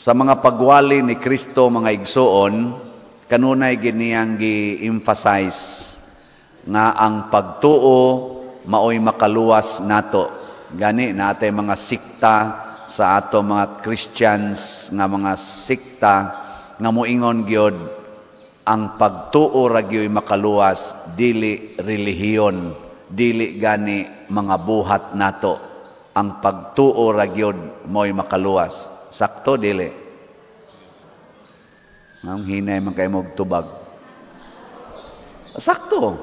Sa mga pagwali ni Kristo, mga igsoon, kanunay giniyang gi-emphasize nga ang pagtuo maoy makaluwas nato. Gani natay mga sikta sa ato mga Christians nga mga sikta nga moingon gyud ang pagtuo ra gyoy makaluwas, dili relihiyon, dili gani mga buhat nato. Ang pagtuo ra gyud mo'y makaluwas. Sakto dili? Ang hinay man kay mog tubag. Sakto.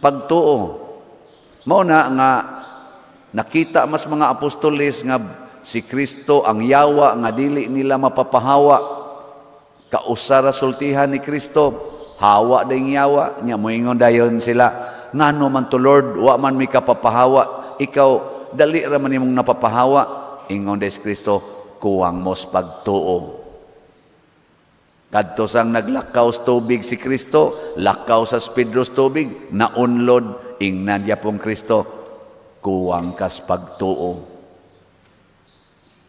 Pagtuo. Mao na nga nakita mas mga apostoles nga si Kristo ang yawa nga dili nila mapapahawa. Kausa ra sultihan ni Kristo, hawa ding yawa nya. Moingon dayon sila, "Ngano man to, Lord, wa man mi kapapahawa, ikaw dali ra man imong napapahawa?" Ingon des Kristo, "Kuwang mos pagtuo." Kadto sang naglakaw sa tubig si Kristo, lakaw sa Pedro sa tubig, naunlod. Ingnan yapong Kristo, "Kuwang kas pagtuo."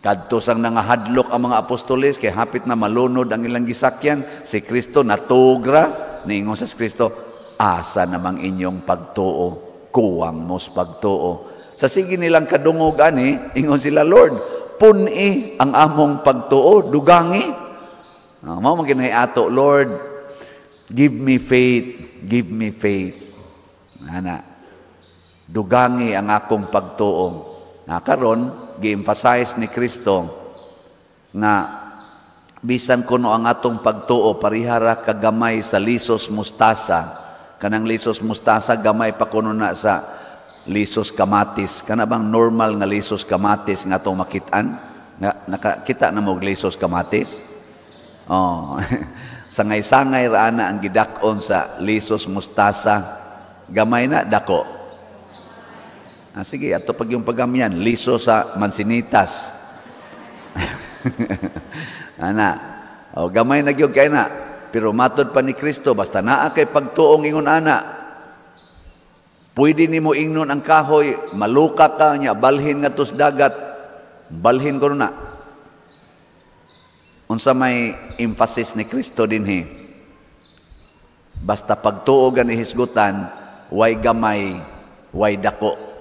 Kadto sang nangahadlok ang mga apostoles kay hapit na malunod ang ilang gisakyan, si Kristo natugra, niingon sa Kristo, "Asa namang inyong pagtuo? Kuwang mos pagtuo." Sa sige nilang kadungog ani, ingon sila, "Lord, pun-i ang among pagtuo, dugangi." Mao man gini ato, "Lord, give me faith, give me faith." Ana, dugangi ang akong pagtuo. Na karon, gi-emphasize ni Kristo nga bisan kuno ang atong pagtuo parihara kagamay sa lisos mustasa. Kanang lisos mustasa, gamay pa kuno na sa lisos kamatis. Kana bang normal nga lisos kamatis nga atong makit-an? Nga nakakita na mo og lisos kamatis? Oh. Sangay-sangay ra ana ang gidak-on sa lisos mustasa. Gamay na dako. Ah, sige, ato pag yung pagamyan, liso sa mansinitas. Ana. O, gamay na gyud kay na. Pero matod pa ni Kristo, basta naa kay pagtuong ingon ana, pwede nimo ingnon ang kahoy, maluka ka niya, balhin nga sa dagat, balhin ko na. Unsa may emphasis ni Kristo dinhi? Basta pagtuo gani hisgutan, way gamay, way dako.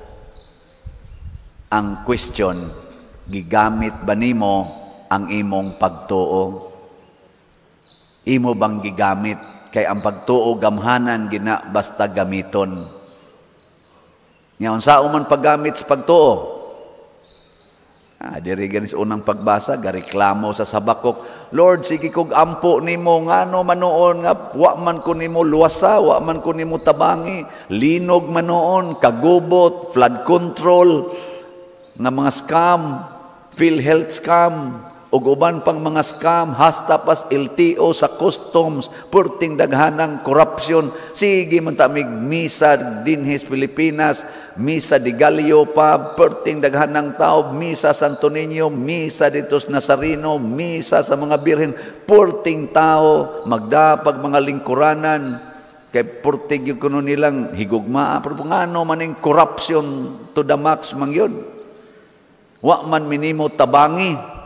Ang question, gigamit ba nimo ang imong pagtuo? Imo bang gigamit? Kay ang pagtuo gamhanan gina basta gamiton. Nya unsa man paggamit sa pagtuo? Ah, diri ganis unang pagbasa, gareklamo sa Habakuk, "Lord, sige kog ampo nimo, ngano manoon nga wa man ko nimo luwasa, wa man ko nimo tabangi, linog manoon, kagubot, flood control, nga mga scam, PhilHealth scam, ug uban pang mga scam, hasta pas LTO sa customs, purting daghanang corruption. Sige man tamig misa dinhi sa Pilipinas, misa de Gallo pa, perting daghanang tao, misa Santo Niño, misa dito sa Nazareno, misa sa mga birhen, purting tao, magdapag mga lingkuranan, kay purting yung kuno nilang higugmaa, pero ngano maning corruption to the max man yun? Wa man minimo tabangi."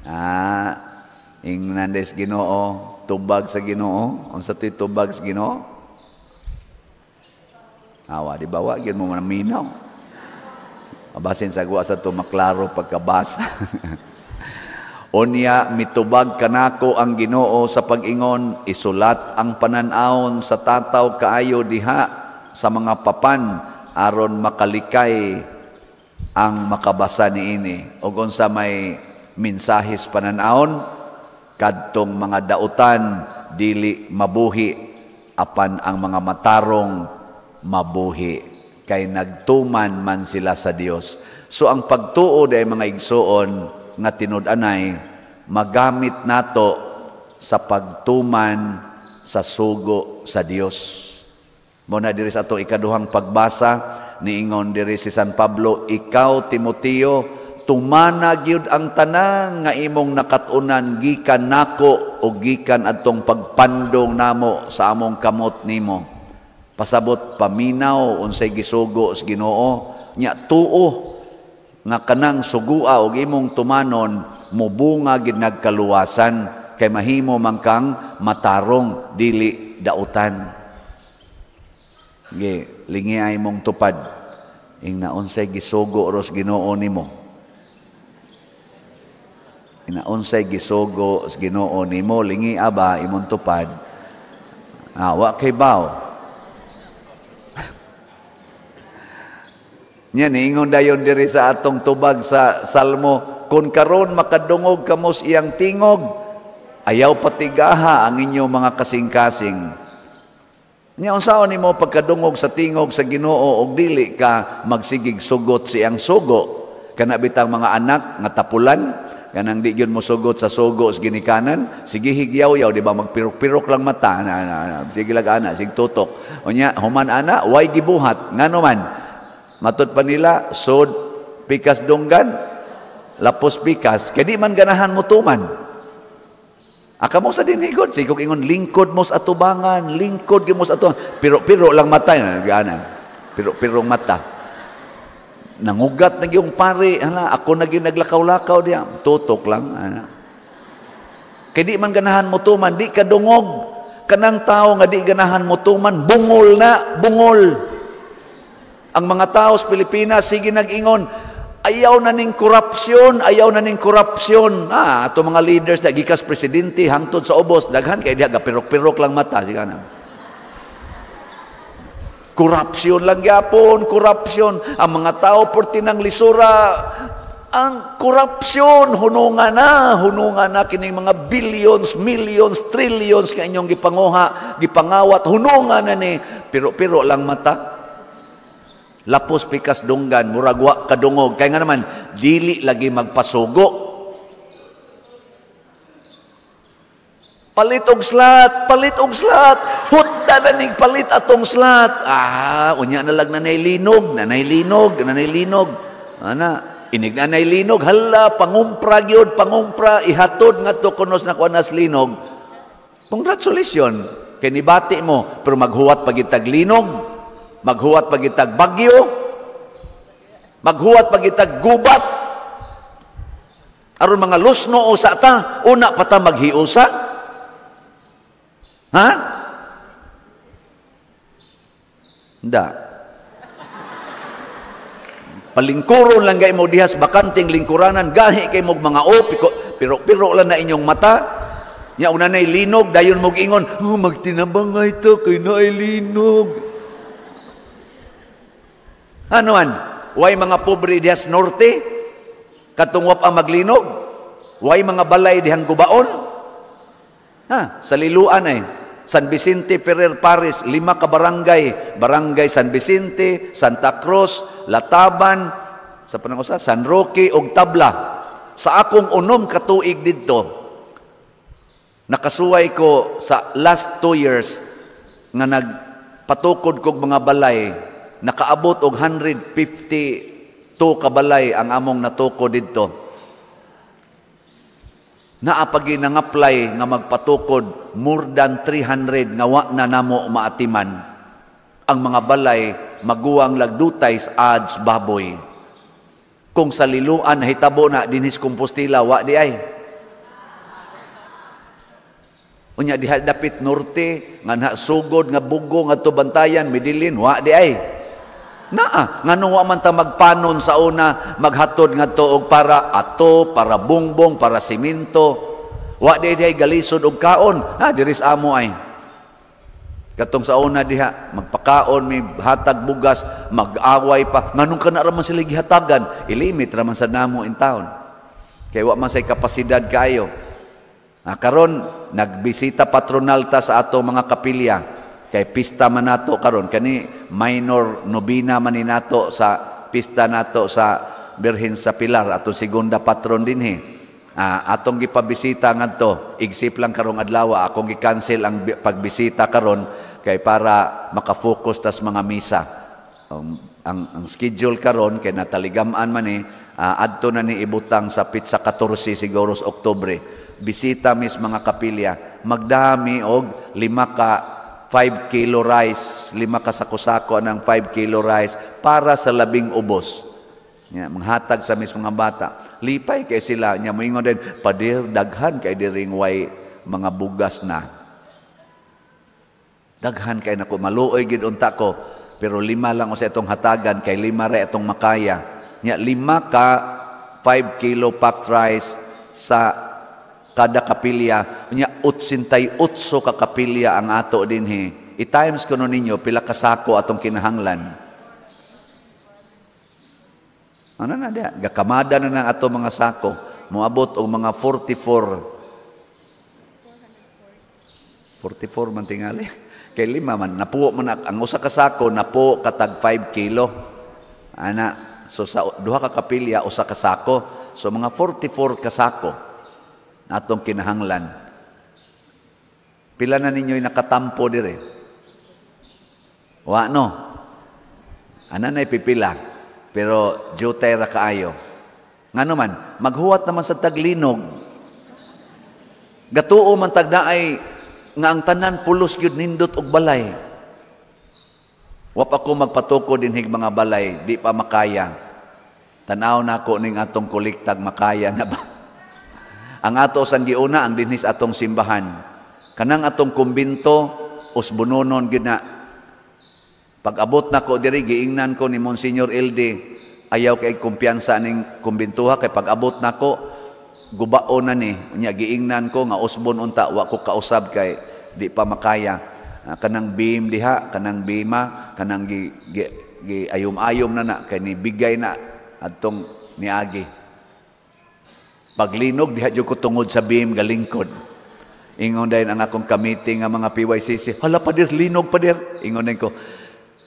Ah, ingnan des Ginoo, tubag sa Ginoo, unsa to'y tubag sa Ginoo? Awa, di ba wa gyud mo maminaw? Basin sa guwa sa to maklaro pagkabasa. Unya mitubag kanako ang Ginoo sa pag-ingon, "Isulat ang panan-awon sa tataw kaayo diha sa mga papan aron makalikay ang makabasa niini." Ug unsa may mensahis panan-awon? Kadtong mga dautan dili mabuhi, apan ang mga matarong mabuhi kay nagtuman man sila sa Dios. So ang pagtuo day, mga igsoon, nga tinud-anay magamit nato sa pagtuman sa sugo sa Dios. Mo na diri sa atong ikaduhang pagbasa, niingon diri si San Pablo, "Ikaw, Timoteo, tumana gyud ang tanan nga imong nakat-unan gikan nako o gikan adtong pagpandong namo sa among kamot nimo." Pasabot paminaw unsay gisugo sa Ginoo, nya tuo. Nga kanang sugua og imong tumanon, mubunga gid nagkaluwasan, kay mahimo man kang matarong, dili dautan. Ge, lingi mong tupad. Ing naunsay gisugo ros Ginoo nimo. Ing naunsay gisugo sa Ginoo nimo, lingi aba imong tupad. Ah, wa kay baw. Nya niingon dayon diri sa atong tubag sa Salmo, kung karon makadungog kamos iyang tingog, ayaw patigaha ang inyong mga kasing-kasing. Nya unsaon nimo pagkadungog sa tingog sa Ginoo og dili ka magsigig sugot siyang sugo? Kana bitang mga anak nga tapulan, kanang di gyud mo sugot sa sugo sa ginikanan, sige higyaw-yaw, di ba, magpirok-pirok lang mata, na, na, na, sige lang ana, sige tutok. Unya human ana, way gibuhat, ngano man? Matud pa nila, sod pikas dunggan, lapos pikas, kay di man ganahan mo tuman. Aka mo sa dinhigod, sige kog ingon, lingkod mo sa atubangan, lingkod gyud mo sa atubangan. Pero-pero lang mata, gana. Pero-pero mata. Nangugat na yung pare, hala, ako na gyud naglakaw-lakaw diya. Tutok lang, ana. Kay di man ganahan mo tuman, di ka dungog. Kanang tao nga di ganahan mo tuman, bungol na, bungol. Ang mga tao sa Pilipinas, sige nag-ingon, ayaw na ning korupsyon, ayaw na ning korupsyon. Ah, ato mga leaders na gikas presidente hangtod sa ubos, daghan kay diha gapirok-pirok lang mata, sige na. Korupsyon lang gyapon, korupsyon. Ang mga tao porti nang lisura, ang korupsyon, hunungan na kining mga billions, millions, trillions nga inyong gipanguha, gipangawat, hunungan na ni, pero-pero lang mata. Lapos pikas dunggan, murag wa kadungog. Kaya nga naman, dili lagi magpasugo. Palit og slat, palit og slat. Hutda na ning palit atong slat. Ah, unya na lang nanay linog, nanay linog, nanay linog. Ana, inig nanay linog, hala, pangumpra gyud, pangumpra, ihatod ngadto kunos na kuanas linog. Congratulations, kay nibati mo, pero maghuwat pagitag linog. Maghuwat pagitag bagyo, maghuwat pagitag gubat. Aron mga lusno usa ta, una pa ta maghiusa. Ha? Nda. Palingkuron lang gay mo dihas bakanting lingkuranan, gahi kay mog mga o, pero-pero lang na inyong mata. Nya una nay linog, dayon mog ingon, oh, magtinabangay to kay naay linog. Ano man? Way mga pobre dihas norte, katong wa pa maglinog. Way mga balay dihang gubaon. Ha, sa Liloan ay San Vicente Ferrer Paris, 5 ka barangay, Barangay San Vicente, Santa Cruz, Lataban, sa panangusa, San Roque ug Tabla. Sa akong unom ka tuig didto, nakasuway ko sa last 2 years nga nagpatukod kog mga balay, nakaabot og 152 kabalay ang among natukod didto. Naapagi nang-apply nga magpatukod more than 300 nga wa na namo maatiman. Ang mga balay maguwang lagdutay sa ads baboy. Kung sa Liloan hitabo na dinhis Compostela, wa di ay. Unya diha dapit norte nga na sugod nga bugo ngadto Bantayan, Medellin, wa di ay. Naa, nganong wa man ta magpanon sa una, maghatod ngadto og para ato, para bongbong, para simento. Wa di dihay galisod og kaon. Ha, diri sa amo ay. Katong sa una diha, magpakaon, may hatag bugas, mag-away pa. Nganong kana ra man sila gihatagan, ilimit ra man sa namo in town. Kay wa man say kapasidad kaayo. Ah, karon nagbisita patronal ta sa ato mga kapilya. Kay pista man nato karon, kani minor nobina man ni nato sa pista nato sa Birhen sa Pilar, atong segunda patron dinhi. Ah, atong gipabisita ngadto, igsip lang karong adlaw, akong gi-cancel ang pagbisita karon kay para maka-focus tas mga misa. Ang schedule karon kay nataligam-an man ni, adto na ni ibutang sa pitsa 14 siguro sa Oktubre. Bisita mis mga kapilya, magdami og 5 ka 5 kilo rice, 5 ka sako-sako ng 5 kilo rice para sa 10 ubos. Nya manghatag sa mis mga bata. Lipay kay sila nya moingon din, pader daghan kay diring way mga bugas na. Daghan kay nako maluoy gid unta ko, pero 5 lang usa itong hatagan kay 5 ra itong makaya. Nya 5 ka 5 kilo packed rice sa kada kapilya. Nya 88 ka kapilya ang ato dinhi. I-times kuno ninyo pila ka sako atong kinahanglan. Ano na diya? Gakamada na ng ato mga sako. Moabot og mga 44. 44 man tingali. Kay 5 man. Napuo man ang usa ka sako, napuo katag 5 kilo. Ana, so sa duha ka kapilya, usa ka sako. So mga 44 ka sako atong kinahanglan. Pila na ninyo'y nakatampo dire? Wa no? Ana na'y pipila. Pero jutay ra kaayo. Ngano man, maghuwat naman sa taglinog. Gatuo man tagnaay nga ang tanan pulos gyud nindot og balay. Wa pa ko magpatuko dinhig mga balay, di pa makaya. Tan-aw nako ning atong kolektag makaya na ba? Ang ato sang giuna ang dinhi sa atong simbahan. Kanang atong kumbinto usbunonon gyud na. Pag-abot nako diri giingnan ko ni Monsignor Ilde, ayaw kay kumpiyansa ning kumbintuha kay pag-abot nako gubao na ni. Unya giingnan ko nga usbon unta wa ko kausab kay di pa makaya. Kanang beam diha, kanang bima, kanang gi, gi, gi ayom-ayom na na kay ni bigay na adtong niagi. Paglinog diha jud ko tungod sa beam galingkod. Ingon dayon ang akong committee nga mga PYCC, hala pader linog pader. Ingon dayon ko,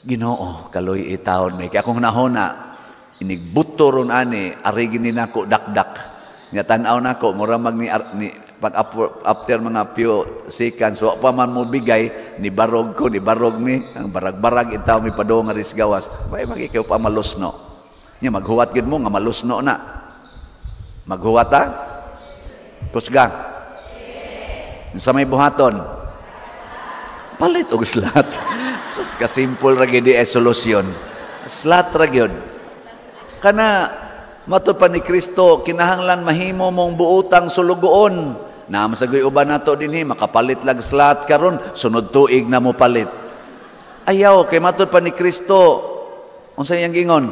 Ginoo, kaloy itawon may. Kaya akong nahona, inigbuto ron ani, arigin ni nako dakdak. Nga tan-aw nako, mura mag ni pag after mga few seconds, wa pa man mo bigay, ni barog ko, ni barog mi, ang barag-barag itaw mi padung nga risgawas. Bay magikaw pa malusno. Nya maghuwat gid mo nga malusno na. Maghuwat ta? Kusga. Sa may buhaton. Palit og slat. Sus, kasimple ra gid ay solusyon. Slat ra gyud. Kana matud pa ni Kristo kinahanglan mahimo mong buotang sulugoon. Naa man sagoy uban nato dinhi makapalit lag slat karon sunod tuig na mo palit. Ayaw kay matud pa ni Kristo unsa iyang gingon?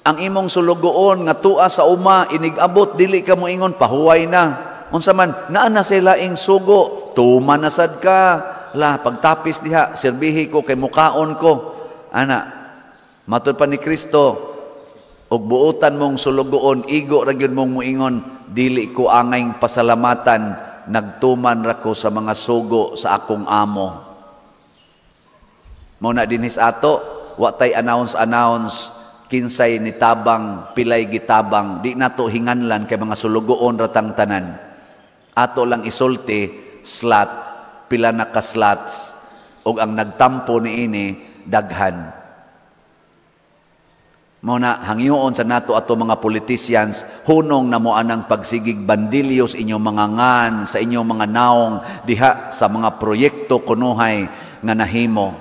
Ang imong sulugoon nga tua sa uma inig-abot dili ka mo ingon pahuway na. Unsa man naa na say laing sugo, tuman na sad ka. La pagtapis diha serbihi ko kay mukaon ko. Ana matud pa ni Kristo og buotan mong sulugoon igo ra gyud mong moingon dili ko angayng pasalamatan nagtuman ra ko sa mga sugo sa akong amo. Mao na dinhi sa ato wa tay announce kinsay nitabang pilay gitabang di nato hinganlan kay mga sulugoon ra tang tanan. Ato lang isulti slat pila na ka slots og ang nagtampo niini daghan. Mao na hangyoon sa nato ato mga politicians hunong na mo anang pagsigig bandilyo sa inyong mga ngan, sa inyong mga naong diha sa mga proyekto kunuhay nga nahimo.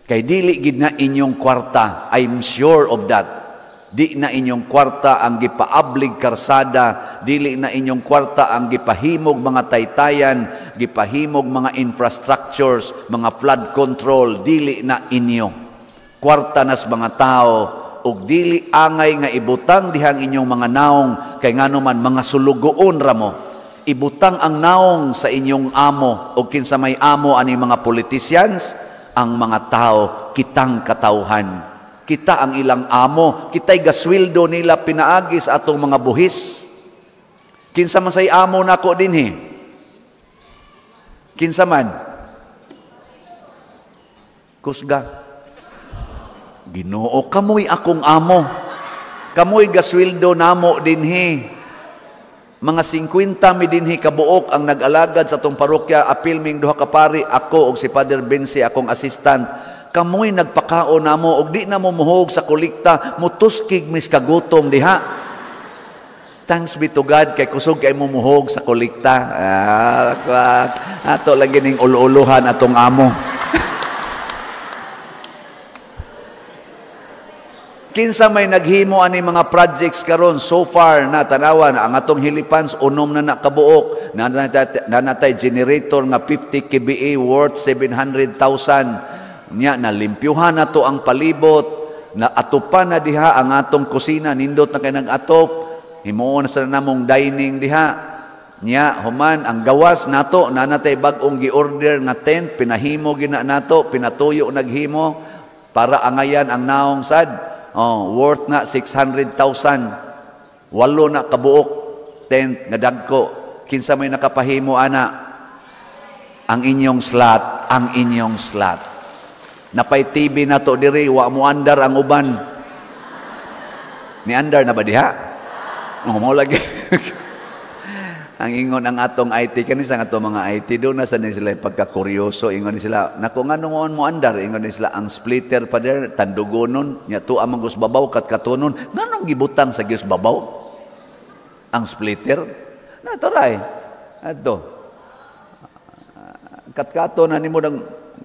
Kay dili gid na inyong kwarta, I'm sure of that. Di na inyong kwarta ang gipaablig karsada, dili na inyong kwarta ang gipahimog mga taytayan, gipahimog mga infrastructures, mga flood control, dili na inyo. Kwarta nas mga tao, ug dili angay nga ibutang dihang inyong mga naong, kay ngano man mga sulugoon ra mo. Ibutang ang naong sa inyong amo, ug kinsa may amo ani mga politicians, ang mga tao, kitang katawhan. Kita ang ilang amo, kita'y gasweldo nila pinaagi sa atong mga buhis. Kinsa man say amo nako dinhi? Kinsa man? Kusga. Ginoo, kamoy akong amo. Kamoy gasweldo namo dinhi. Mga 50 mi dinhi kabuok ang nag-alagad sa atong parokya, apil ming duha ka pari, ako og si Father Bensi akong assistant. Kamoy nagpakaon namo og di na mo muhog sa kolekta, mutuskig mis kagutom diha. Thanks be to God kay kusog kay mo muhog sa kolekta. Ato lang gining ulo-uluhan atong amo. Kinsa may naghimo ani mga projects karon so far na tanawan ang atong helipans, unom na nakabuok na natay generator nga 50 kVA worth 700,000 nya, nalimpyuhan na to ang palibot na atupan na diha ang atong kusina, nindot na kay nag-atop, himuon sa namong dining diha nya. Human ang gawas nato, na natay bag-ong gi-order nga tent, pinahimo gina nato, pinatuyo naghimo para angayan ang naong sad. Oh, worth na 600,000. Walo na kabuok tent nga dagko. Kinsa may nakapahimo ana? Ang inyong slot, ang inyong slot. Napay TV na to diri, wa mo andar ang uban. Ni andar na ba diha? Oh, mo lagi. Ang ingon ang atong IT kani sa atong mga IT do na sa ni sila pagkakuryoso, ingon ni sila nako, nganong mo andar? Ingon ni sila, ang splitter pa der tandugonon nya tuwa man gus babaw kat katunon, nganong gibutang sa gyus babaw ang splitter na taray adto katkato na nimo nang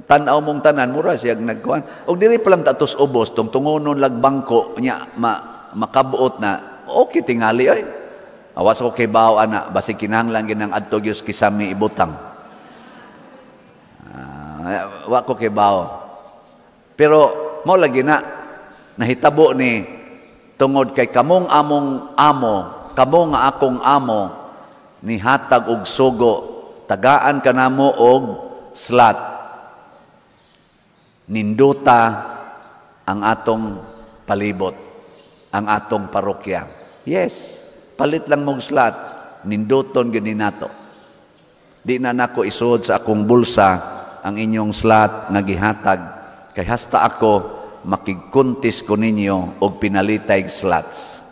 tan-aw mong tanan, mura siya nagkuan. Og diri pa lang tatos ubos tong tungonon lag bangko nya makabuot na okay tingali ay. Awas ko kay bao ana, basig kinahanglan ginang adto gyud kisami ibutang. Wa ko kay bao. Pero mo lagi na nahitabo ni tungod kay kamong among amo, kamo nga akong amo nihatag og sugo, tagaan kanamo og slot. Ninduta ang atong palibot, ang atong parokya. Yes. Palit lang mong slot, ninduton gini nato. Di na nako isuod sa akong bulsa ang inyong slot nga gihatag kay hasta ako makigkuntis ko ninyo og pinalitay slots.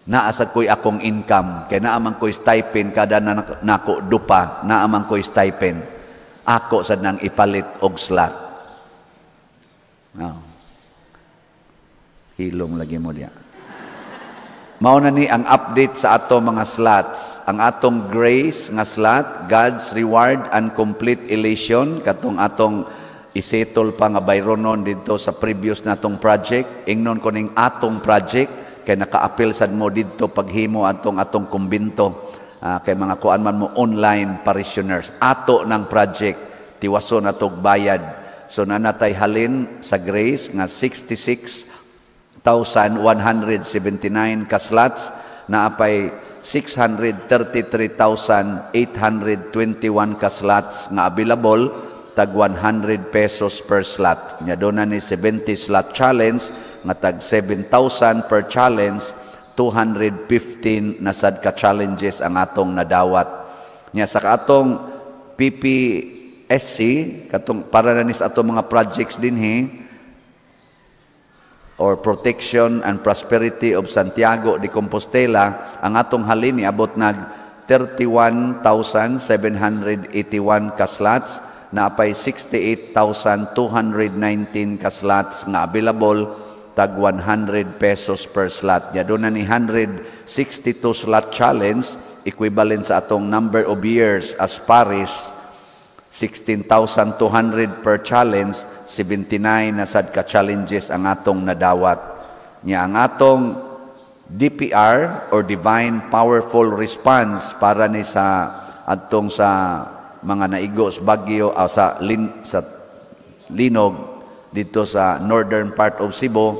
Naa sa ko'y akong income kay naa man ko'y stipend kada na nako dupa, naa man ko'y stipend. Ako sad nang ipalit og slot. Oh. Hilom lagi mo diya. Mao na ni ang update sa ato mga slots. Ang atong grace nga slot, God's reward and complete elation, katong atong isettle pa nga bayronon didto sa previous natong project. Ingnon ko ning atong project kay naka-apil sad mo didto paghimo atong atong kumbinto. Kay mga kuan man mo online parishioners. Ato ng project, tiwason atog bayad. So nanatay halin sa grace nga 66,179 ka slots, naapay 633,821 ka slots nga available, tag 100 pesos per slot. Nya doon na ni 70 slot challenge nga tag 7,000 per challenge, 215 na sad ka challenges ang atong nadawat. Nya sa atong PPSC, katong para na ni sa atong mga projects dinhi, or Protection and Prosperity of Santiago de Compostela, ang atong halin niabot nag 31,781 ka slots, naapay 68,219 ka slots nga available, tag 100 pesos per slot. Ya doon na ni 162 slot challenge, equivalent sa atong number of years as parish, 16,200 per challenge, 79 na sad ka challenges ang atong nadawat. Nya ang atong DPR or Divine Powerful Response para ni sa atong sa mga naigo sa bagyo sa linog dito sa northern part of Cebu,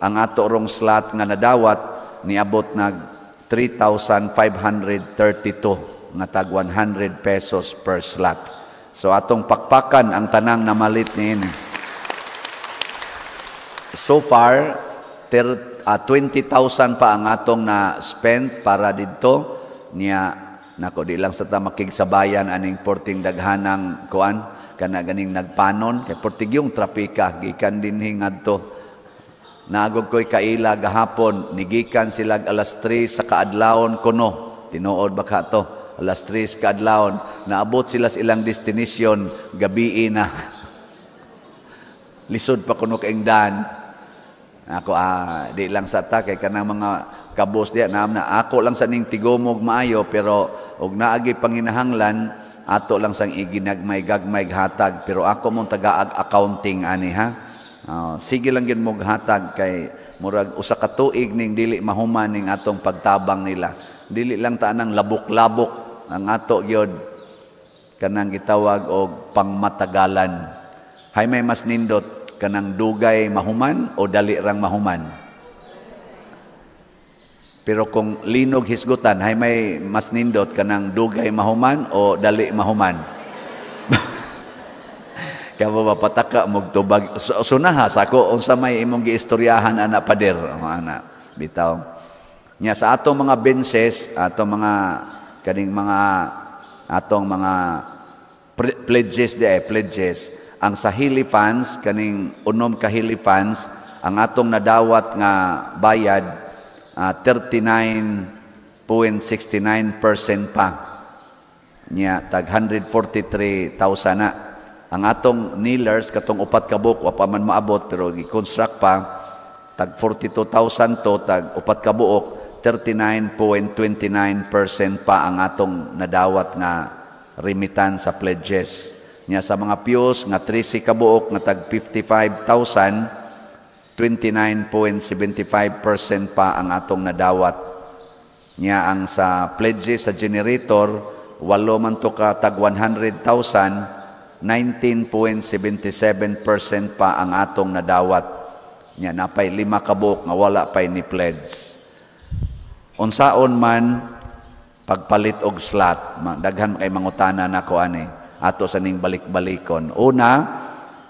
ang ato rong slot nga nadawat niabot nag 3,532 nga tag 100 pesos per slot. So atong pakpakan ang tanang namalit niini. So far, 20,000 pa ang atong na spend para didto niya. Nako, di lang sa ta makigsabayan aning porting daghanang kuan kana ganing nagpanon kay portigyong trapika gikan dinhi ngadto. Naagog ko'y kaila gahapon, nigikan sila alas 3 sa kaadlawon kuno, tinuod ba ka to? Alas 3 kaadlawon, naabot sila sa ilang destination gabii na. Lisod pa kuno kaingdan. Ako di lang sa ta kay kanang mga kabos diya naam na ako lang sa ning tigomog maayo, pero og naagi panginahanglan ato lang sang iginagmay gagmay hatag, pero ako mong tagaag accounting ani ha. Sige lang gyud mo hatag kay murag usa ka tuig ning dili mahuman ning atong pagtabang nila. Dili lang ta nang labok-labok ang ato gyud kanang gitawag og pangmatagalan. Hay may mas nindot, kanang dugay mahuman o dali rang mahuman? Pero kung linog hisgutan, hay may mas nindot, kanang dugay mahuman o dali mahuman? Kaya ba pataka mo tubag sunaha sa ako unsa may imong giistoryahan ana, pader, ana bitaw. Nya sa atong mga benches, atong mga kaning mga atong mga pledges di ay pledges, ang sa Healy Funds, kaning 6 ka Healy Funds, ang atong nadawat nga bayad 39.69% pa. Nya tag 143,000 na. Ang atong kneelers, katong 4 ka buok, wa pa man maabot pero gi-construct pa, tag 42,000 to, tag 4 ka buok, 39.29% pa ang atong nadawat nga remittance sa pledges. Nya sa mga pews nga 13 ka buok nga tag 55,000, 29.75% pa ang atong nadawat. Nya ang sa pledges sa generator, 8 man to ka tag 100,000, 19.77% pa ang atong nadawat. Nya napay 5 ka buok nga wala pay ni pledge. Unsaon man pagpalit og slot, daghan kay mangutana nako ani, ato sa ning balik-balikon. Una,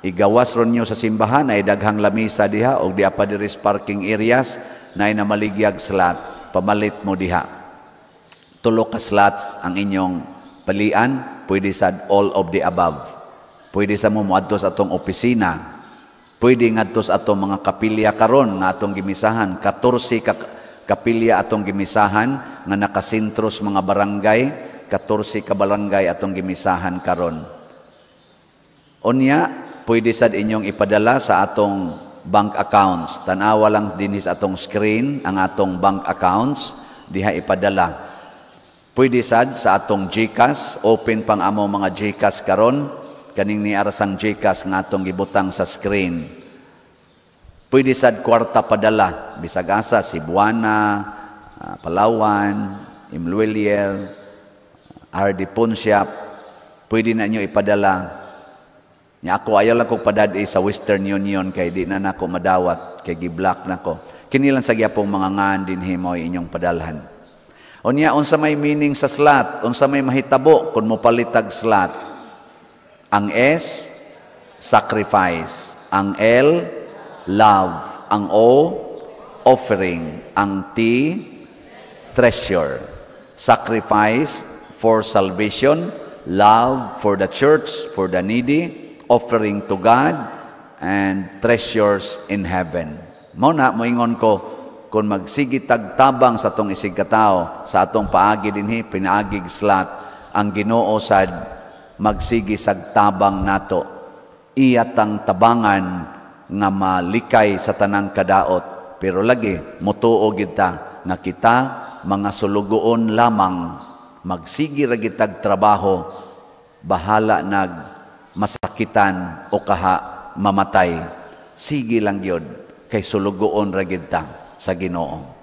igawas ron nyo sa simbahan ay daghang lamisa diha og diha pa diri sa parking areas na namaligyag slot, pamalit mo diha. 3 ka slots ang inyong palian, pwede sad all of the above. Pwede sa mo moadto sa atong opisina. Pwede ngadto sa atong mga kapilya karon nga atong gimisahan, 14 ka kapilya atong gimisahan nga nakasentro sa mga barangay, 14 ka barangay atong gimisahan karon. Unya, pwede sad inyong ipadala sa atong bank accounts. Tan-awa lang dinhi sa atong screen ang atong bank accounts, diha ipadala. Pwede sad sa atong GCash, open pang amo mga GCash karon, kaning niarasang GCash nga atong gibutang sa screen. Pwede sad kwarta padala, bisag asa, Cebuana, Palawan, M Lhuillier, RD Pawnshop, pwede na nyo ipadala. Nya ako ayaw lang kong padad-i sa Western Union kay di na nako madawat, kay gi-block nako. Kini lang sa gyapong mga ngan dinhi mo inyong padalhan. Unya, unsa may meaning sa slot, unsa may mahitabo kung mopalitag slot? Ang S, sacrifice. Ang L, love. Ang O, offering. Ang T, treasure. Sacrifice for salvation, love for the church, for the needy, offering to God, and treasures in heaven. Mao na, moingon ko, kung magsige tagtabang sa atong isig katao, sa atong paagi dinhi, pinaagig slot, ang Ginoo sad magsige sag tabang nato. Iyatang tabangan nga malikay sa tanang kadaot. Pero lagi, mutuo gid ta nga kita, mga sulugoon lamang, magsige ra gitag trabaho, bahala nag masakitan o kaha mamatay. Sige lang gyud, kay sulugoon ra gid ta sa Ginoo.